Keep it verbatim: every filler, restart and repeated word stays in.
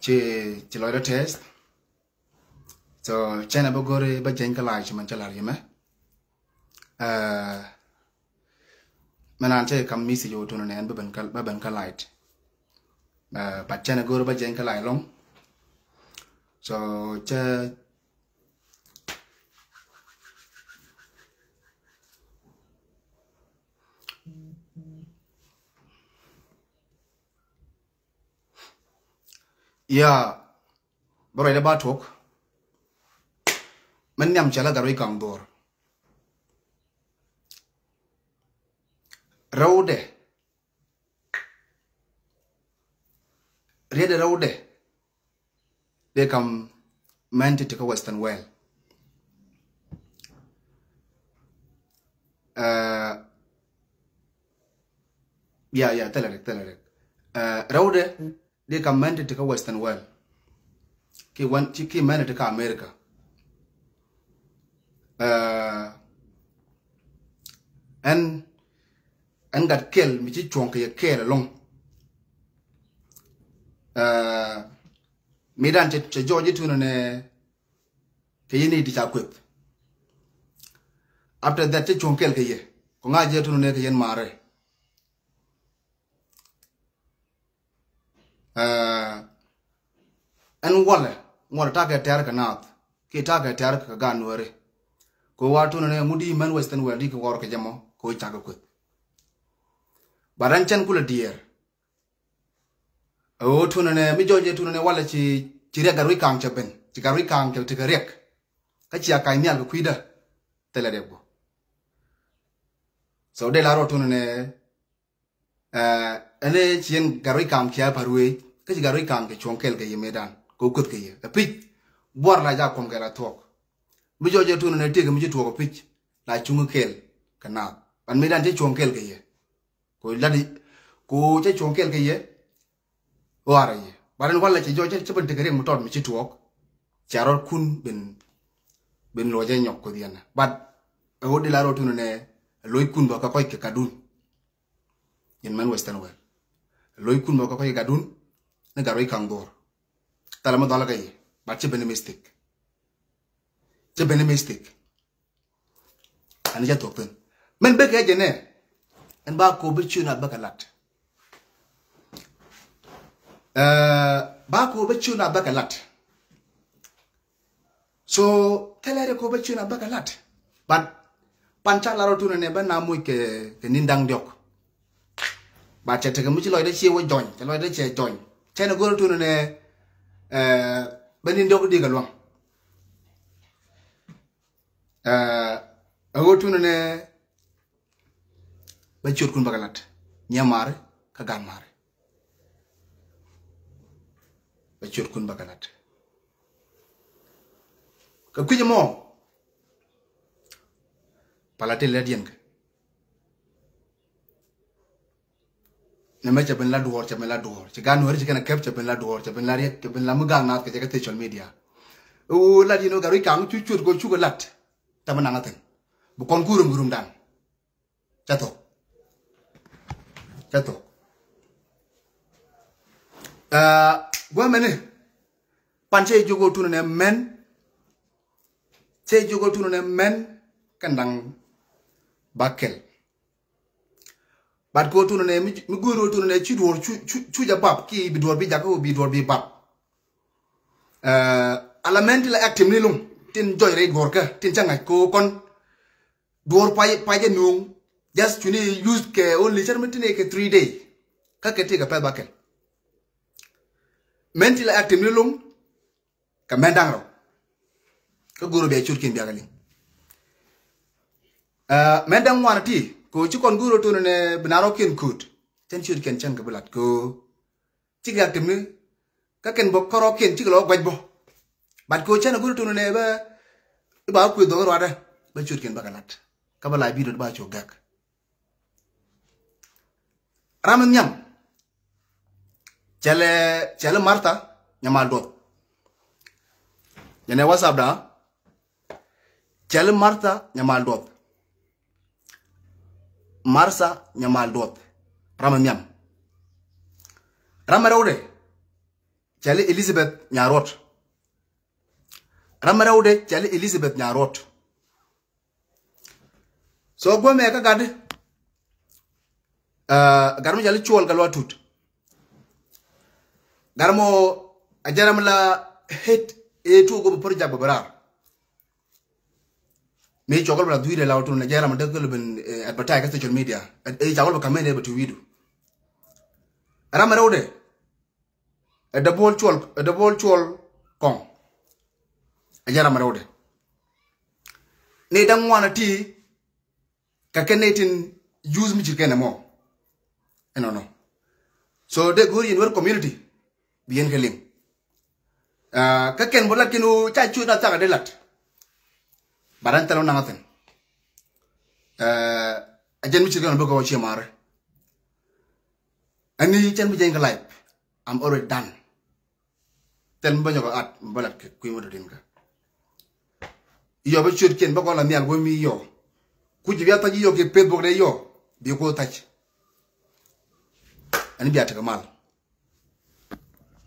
Ci, ci lɔcdä tɛth. So cɛn ɛ bä go̱ri bä jɛny kä lac ci mɛn cä la̱r yɛ mɛ. Ɛ, mɛn an cɛ kam message wä tunɛ nɛ ɛn bä ben kä, bä ben kä lac. Ɛ, but cɛn ɛ go̱ri bä jɛny kä lac lɔŋ. So cɛ Ya, bä ruacdä ba tuɔk. Mɛn nhiam cɛ la gat ruec kaŋ dhuɔr. Rɛwdɛ. Rietdɛ rɛwdɛ. Dee kam mɛn ti ti kä Western world. Ɛ, ya, ya, thilɛ rɛk, thilɛ rɛk. Ɛ, rɛwdɛ dee kam mɛn ti ti kä Western world. Ki wan, ki, ki mɛn ti kä America. Ɛ, ɛn, ɛn gat kɛl mi ci cuɔ̱ŋ kɛ yɛ kɛɛl ɛlɔ̱ŋ. Ɛ, mi dan cɛ, cɛ jɔɔc itunɛ nɛ kɛ yɛ ni ti ca kueth. After that cɛ cuɔ̱ŋ kɛl kɛ yɛ. Kɔ ŋa̱c jɛ itunɛ nɛ kɛ yɛn maarɛ. Ɛ, ɛn walɛ, walɛ takɛ tɛ̈r kɛ naath kiɛ takɛ tɛ̈r kɛ gaat Nuääri. Kɛ ɣöö wa tunɛ nɛ ŋut di mɛn Western world di kɛ ɣɔr kɛ jɛ mɔ kɛ ɣöö cakɛ kueth. But ɛn cɛn kulɛ diɛɛr. Ɛ ɣöö tunɛ nɛ mi jɔɔc jɛ tunɛ nɛ walɛ ci, ci riɛk gat ruec ka̱a̱ŋ cɛ ben, ci gat ruec ka̱a̱ŋ cɛ tekɛ riɛk. Kä cia ka̱c nhial kɛ kui̱dä. Thilɛ riɛk bä. So dee la rɔ tunɛ nɛ Ɛ, ɛn ɛ ci yɛn gat ruec ka̱a̱ŋ kiɛ pa̱r wee, kä ci gat ruec ka̱a̱ŋ kɛ cuɔ̱ŋ kɛl kɛ yɛ mëëdan kɛ kueth kɛ yɛ. Ɛ pi̱c, buar la ja kuɔm kɛ la thuɔ̱k. Mi jɔɔc jɛ tunɛ nɛ tëëk mi ci tuɔɔk ɛ pi̱c, la cuŋ kɛl kɛ naath. Ban mëëdan cɛ cuɔ̱ŋ kɛl kɛ yɛ. Kɛ lat i̱, kɛ cɛ cuɔ̱ŋ kɛl kɛ yɛ, ɣɔaarɛ yɛ. Ban ɛn walɛ cɛ jɔɔc cɛ, cɛ ben tekɛ riɛk mi tɔt mi ci tuɔɔk. Ca rɔ̱t kun ben, ben luɔcɛ nyɔk kueth yɛn. But ɛ ɣöö di la rɔ tunɛ nɛ, loc kun bä kä kɔc kɛ kadun. Yɛn mɛn Western world. Loc kun bä kä kɔc gatdun ni gat ruec ka̱ŋ dhuɔr. Thilɛ mi dhɔl kä yɛ, but ci ben mistake. Ci ben mistake. Ani cä thuɔ̱k thi̱n. Mɛn bekɛ jɛ nɛ. Ɛn ba ko bi ciun a bäkɛ lat. Ɛ, ba ko bi ciun a bäkɛ lat. So thilɛ ri ko bä ciö na bäkɛ lat. But pan ca lar ɔ tunɛ nɛ bä na muc kɛ, kɛ ni̱n da̱ŋ diɔk. But cɛ tekɛ mi ci lɔcdä ciɛ wä jɔny, cɛ lɔcdä cɛ jɔny. Cɛ ni go̱r ɔ tunɛ nɛ, eh, bä ni̱n diɔk di kɛ luaŋ. Eh, a ɣöö tunɛ nɛ bä ciötkun bäkɛ lat. Nyɛ mari kä gan mari. Bä ciötkun bäkɛ lat. Kɛ kui̱c ɛmɔ pala ti lät yɛn kɛ. Nɛ mɛ cɛ ben la duɔ̱ɔ̱r, cɛ ben la duɔ̱ɔ̱r. Cɛ gan weri cɛ kɛn a kɛp, cɛ ben la duɔ̱ɔ̱r, cɛ ben la riɛk, cɛ ben la mi gaŋ naath kɛ cɛ kɛ social media. Ɣöö lat yɛn ɣöö gat rui̱c kaŋ cu cuöt kɛ cukɛ lat. Tamɛ naŋ a thi̱n. Bi kɔn kurum kurumdan. Cä thok. Cä thok. Ah, guamɛni. Pan cɛ jiök ɣöö tunɛ nɛ mɛn. Cɛ jiök ɣöö tunɛ nɛ mɛn. Kɛn daŋ ba kɛl. Bat kɛ ɣöö tunɛ nɛ mi, mi go̱o̱r ɣöö tunɛ nɛ ci duɔ̱ɔ̱r cu, cu, cu jɛ bap ki bi duɔ̱ɔ̱r bi jak kä ɣöö bi duɔ̱ɔ̱r bi bap. Ah, ala mɛn ti la active ni luŋ. Tin jɔc rɛy duɔ̱ɔ̱r kä. Tin cä ŋa̱c kɛ ɣöö kɔn. Duɔ̱ɔ̱r pay, pay jɛ nuŋ. Just cuni use kɛ only cär mi tini kɛ three day. Kä kɛ ti kɛ pɛth bakɛl. Mɛn ti la active ni luŋ. Kɛ mɛn da̱ŋ rɛw. Kä go̱o̱r bia cut kin bia kɛ liŋ. Ah, mɛn da̱ŋ ŋuan ti. Kɛ ɣöö ci kɔn go̱o̱r ɔ tunɛ nɛ bi na rɔ kiɛn kööt. Cɛn cut kɛn cɛn kɛ bi lat kɛ ɣöö. Cikɛ active ni kä kɛn bä kärɔɔkiɛn cikɛ lɔ guac bä. Bat kɛ ɣöö cɛn a go̱r tunɛ nɛ bä i̱ ba kuëë dhɔk i̱ ruadɛ bä ciötkiɛn bä kɛ la̱t. Kä bä la bi̱i̱ dɔ̱t ba cok gɛk. Ram in nhiam. Cɛlɛ, cɛlɛ Martha Nyamal Duɔth. Yɛn ɛ WhatsApp da. Cɛli Martha Nyamal Duɔth. Martha Nyamal Duɔth. Ram ɛ nhiam. Ram ɛ rɛwdɛ. cali Elizabeth Nyaruot. Ram mi rɛwdɛ cali Elizabeth Nyaruot. So guɔmɛ kä gat, gat mi cali Cuɔl Gatluak Tut. Gat mɔ a jɛ ram la hit ɛ tuɔk gɔmɛ project bä bä raar. Mi cɔkɔl bä la dhui̱dɛ la wä tun a jɛ ram dee kɛl ben advertise kä social media. Ɛ cakɔl bä kamɛn ɛ bä ti wi̱du. Ram mi rɛwdɛ ɛ dee bo̱o̱l Cuɔl, ɛ dee bo̱o̱l Cuɔl Kɔŋ. A jɛ ram mi rɛwdɛ ni da̱ŋ ŋuan a ti. Kä kɛn nɛy tin use mi cir kɛn ɛmɔ. Ɛnɔnɔ. So dee go̱o̱r yɛn wär community bi yɛn kɛ liŋ. Kä kɛn bä lat kɛn ɣöö ca cuut na thak a dee lat. But ɛn thil wä naŋ a thin. A jɛn mi cir kɛn ɔ bikɛ wä cie marɛ. Ɛn ni cɛn bi jɛn kɛ life, I'm already done. Thil mi bä nyɔk a at mi bä lat kɛ kui̱ mi dɔ̱di̱n kä. Yɔ bä ciötkiɛn bä kɔn la nhial wä mi yɔ. Kuci bia thac yɔ kɛ peth bok dee yɔ bi kuoth thac. Ɛn bia tekɛ mal.